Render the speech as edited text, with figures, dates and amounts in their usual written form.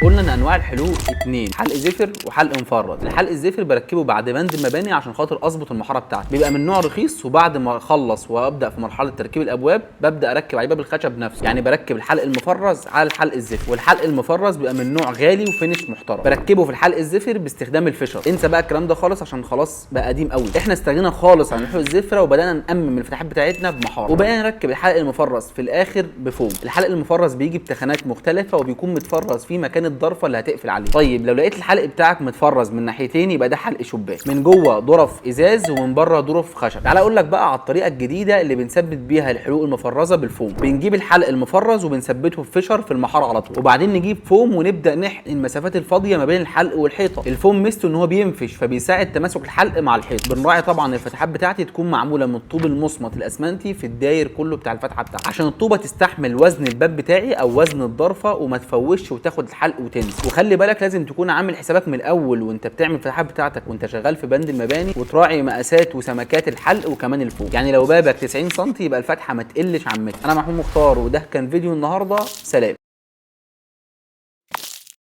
قلنا ان انواع الحلوق اتنين، حلق زفر وحلق مفرز. الحلق الزفر بركبه بعد بند المباني عشان خاطر اظبط المحاره بتاعتي، بيبقى من نوع رخيص، وبعد ما اخلص وابدا في مرحلة تركيب الابواب ببدا اركب عليه باب الخشب نفسه، يعني بركب الحلق المفرز على الحلق الزفر. والحلق المفرز بيبقى من نوع غالي وفينش محترم، بركبه في الحلق الزفر باستخدام الفيشر. انسى بقى الكلام ده خالص عشان خلاص بقى قديم قوي. احنا استغنينا خالص عن الحلوق الزفره وبدانا نأمم الفتحات بتاعتنا بمحاره، وبقينا نركب الحلق المفرز في الاخر بفوم. الحلق المفرز بيجي بتخانات مختلفة وبيكون متفرز في مكان الضرفه اللي هتقفل عليه. طيب لو لقيت الحلق بتاعك متفرز من ناحيتين يبقى ده حلق شباك، من جوه ظرف ازاز ومن بره ظرف خشب. تعالى اقول لك بقى على الطريقة الجديدة اللي بنثبت بيها الحلوق المفرزه بالفوم. بنجيب الحلق المفرز وبنثبته في فيشر في المحاره على طول، وبعدين نجيب فوم ونبدا نحقن المسافات الفاضيه ما بين الحلق والحيطه. الفوم ميزته ان هو بينفش فبيساعد تماسك الحلق مع الحيط. بنراعي طبعا الفتحات بتاعتي تكون معمولة من الطوب المصمت الاسمنتي في الداير كله بتاع الفتحة بتاعتي، عشان الطوبه تستحمل وزن الباب بتاعي او وزن الضرفه وما تفوش وتاخد الحلق وتنزل. وخلي بالك لازم تكون عامل حسابك من الاول وانت بتعمل الفتحات بتاعتك وانت شغال في بند المباني، وتراعي مقاسات وسمكات الحلق وكمان الفوم. يعني لو بابك 90 سم يبقى الفتحة ما تقلش عن متر. انا محمود مختار وده كان فيديو النهارده، سلام.